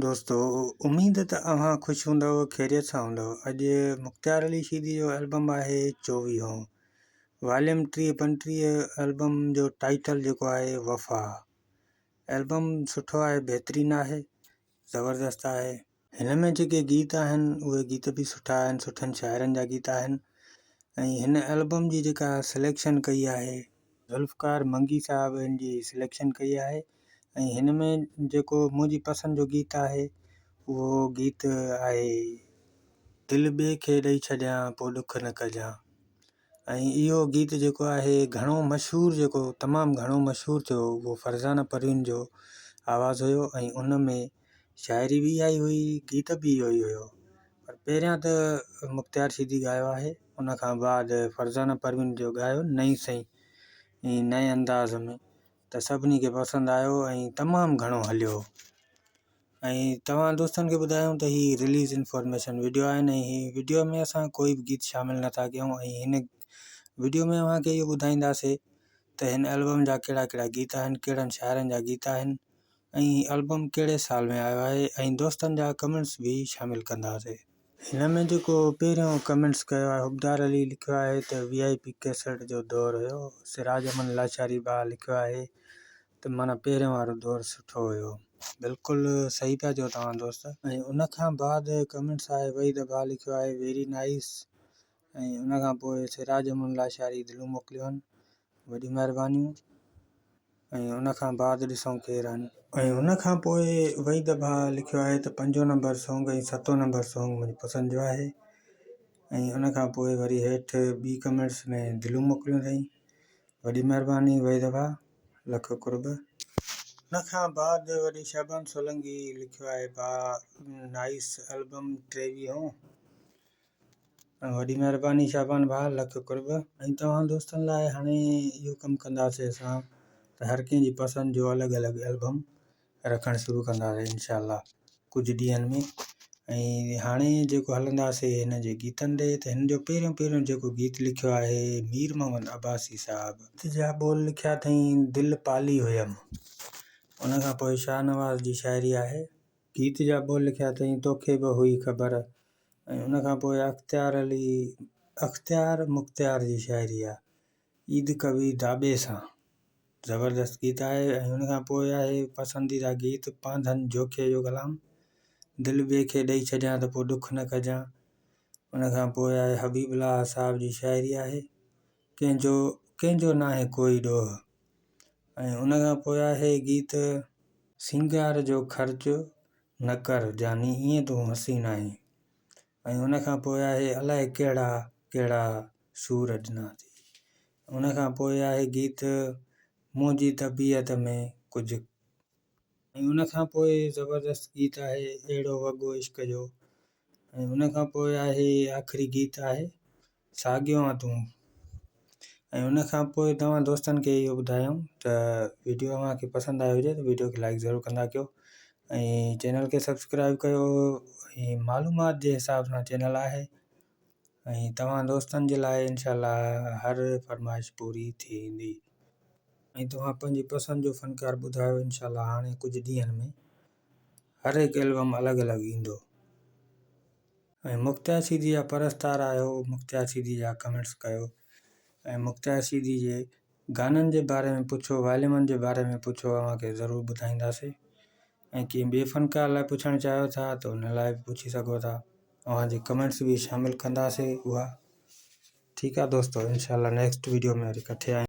دوستو اميد ته اوهان خوش هوندؤ خيريت سان هوندؤ اڄ مختيار علي شيدي جو البم آهي چوويهون واليم ٽيهه پنٽيهه البم جو ٽائيٽل جيڪو آهي وفا البم سٺو آهي بهترين آهي زبردست آهي. هن ۾ جيڪي گيت آهن اهي گيت به سٺا آهن سٺن شاعرن جا گيت آهن ۽ هن البم جي جيڪا سليڪشن ڪئي آهي ذوالفقار منگي صاحب هن جي سليڪشن ڪئي آهي ۽ هن ۾ جيڪو منهنجي پسند جو گيت آهي اهو گيت آهي دل ٻئي کي ڏئي ڇڏيان پوء ڏک نه ڪجان ۽ اهو گيت جيڪو آهي گهڻو مشهور جيڪو تمام گهڻو مشهور ٿيو اهو فرزانه پروين جو آواز هيو ۽ ان ۾ شاعري به اها ئي هئي، گيت به اهو ئي هيو پر پهريان ته مختيار شيدي ڳايو آهي ان کان بعد فرزانه پروين جو ڳايو نئين سئي ۽ نئين انداز ۾ ته سڀني کي پسند آيو ۽ تمام گهڻو هليو ۽ توهان دوستن کي ٻڌايون ته هي رليز انفارميشن وڊيو آهن ۽ هي وڊيو ۾ اسان ڪوئي به گيت شامل نٿا ڪيون ۽ هن وڊيو ۾ اوهان کي اهو ٻڌائينداسي ته هن البم جا ڪهڙا ڪهڙا گيت آهن ڪهڙن شاعرن جا گيت آهن ۽ البم ڪهڙي سال ۾ آيو آهي ۽ دوستن جا ڪمينٽس به شامل ڪنداسي. هن ۾ جيڪو پهريون ڪمينٽس ڪيو آهي حبدار علي لکيو آهي ته وي آء پي ڪيسٽ جو دور هيو سراج احمد لاشاري ڀاء لکيو آهي ته معنيٰ پهريون وارو دور سٺو هيو بلڪل صحيح پيا چئو توهان دوست. ۽ ان کان بعد ڪمينٽس آهي وحيد ڀاء لکيو آهي ويري نائيس ۽ ان کان پوء سراج احمد لاشاري دلون موڪليون آهن وڏيون مهربانيون. ۽ ان کان بعد ڏسون ڪير آهن. ۽ ان کان پوء وحيد ڀاء لکيو آهي ته پنجون نمبر سونگ ۽ ستون نمبر سونگ منهنجي پسند جو آهي ۽ ان کان پوء وري هيٺ ٻي ڪمينٽس ۾ دلون موڪليون اٿئي وڏي مهرباني وحيد ڀاء لک قرب. ان کان بعد وري شعبان سولنگي لکيو آهي ڀاء نائيس البم ٽيويهون. وڏي مهرباني شعبان ڀاء لک قرب. ۽ توهان دوستن لاء هاڻي اهو ڪم ڪنداسين اسان ته هر ڪنهن جي پسند جو الڳ الڳ البم رکڻ شروع ڪنداسين انشاء الله ڪجهه ڏينهن ۾ ۽ هاڻي جيڪو هلنداسين هن جي گيتن ڏي ته هن جو پهريون پهريون جيڪو گيت لکيو آهي مير محمد عباسي صاحب جا ٻول لکيا اٿئين دل پالي هيم ان کان پوء شاهنواز جي شاعري آهي. گيت جا ٻول لکيا اٿئين توکي به هئي خبر ۽ ان کان پوء اختيار علي اختيار مختيار جي شاعري آ عيد ڪوي داٻي سان زبردست گيت آهي ۽ ان کان پوء آهي پسنديده گيت پانڌن جوکيي جو ڪلام دل ٻئي کي ڏئي ڇڏيان ته پوء ڏک نه ڪجان ان کان پوء آهي حبيب الله صاحب جي شاعري آهي ڪنهن جو ڪنهن جو ناهي ڪوئي ڏوهه ۽ ان کان پوء آهي گيت. سينگار جو خرچ نه ڪر جاني ائين تون حسين آهين ۽ ان کان پوء آهي الائي ڪهڙا ڪهڙا سور ڏنا ٿي ان کان پوء آهي گيت منهنجي طبيعت ۾ ڪجهه ۽ ان کان پوء زبردست گيت آهي اهڙو وڳو عشق جو ۽ ان کان پوء آهي آخري گيت آهي ساڳيو آن تون ۽ ان کان پوء توهان دوستن کي اهو ٻڌايم ته ويڊيو اوهان کي پسند آيو هجي ته ويڊيو کي لائڪ ضرور ڪندا ڪيو ۽ چينل کي سبسڪرائب ڪيو ۽ معلومات جي حساب سان چينل آهي ۽ توهان دوستن جي لاء انشاء الله هر فرمائش پوري ٿيندي ۽ توهان پنهنجي پسند جو فنڪار ٻڌايو انشاء الله هاڻي ڪجهه ڏينهن ۾ هر هڪ البم الڳ الڳ ايندو. ۽ مختيار سيدي جا پرستار آهيو مختيار سيدي جا ڪمينٽس ڪيو ۽ مختيار سيدي جي گانن جي باري ۾ پڇو واليمن جي باري ۾ پڇو اوهان کي ضرور ٻڌائينداسي ۽ ڪنهن ٻئي فنڪار لاء پڇڻ چاهيو ٿا ته ان لاء به پڇي سگهو ٿا اوهان جي ڪمينٽس به شامل ڪنداسي اها ٺيڪ آ دوستو انشاء الله نيڪسٽ ويڊيو ۾ وري ڪٺي آهيون.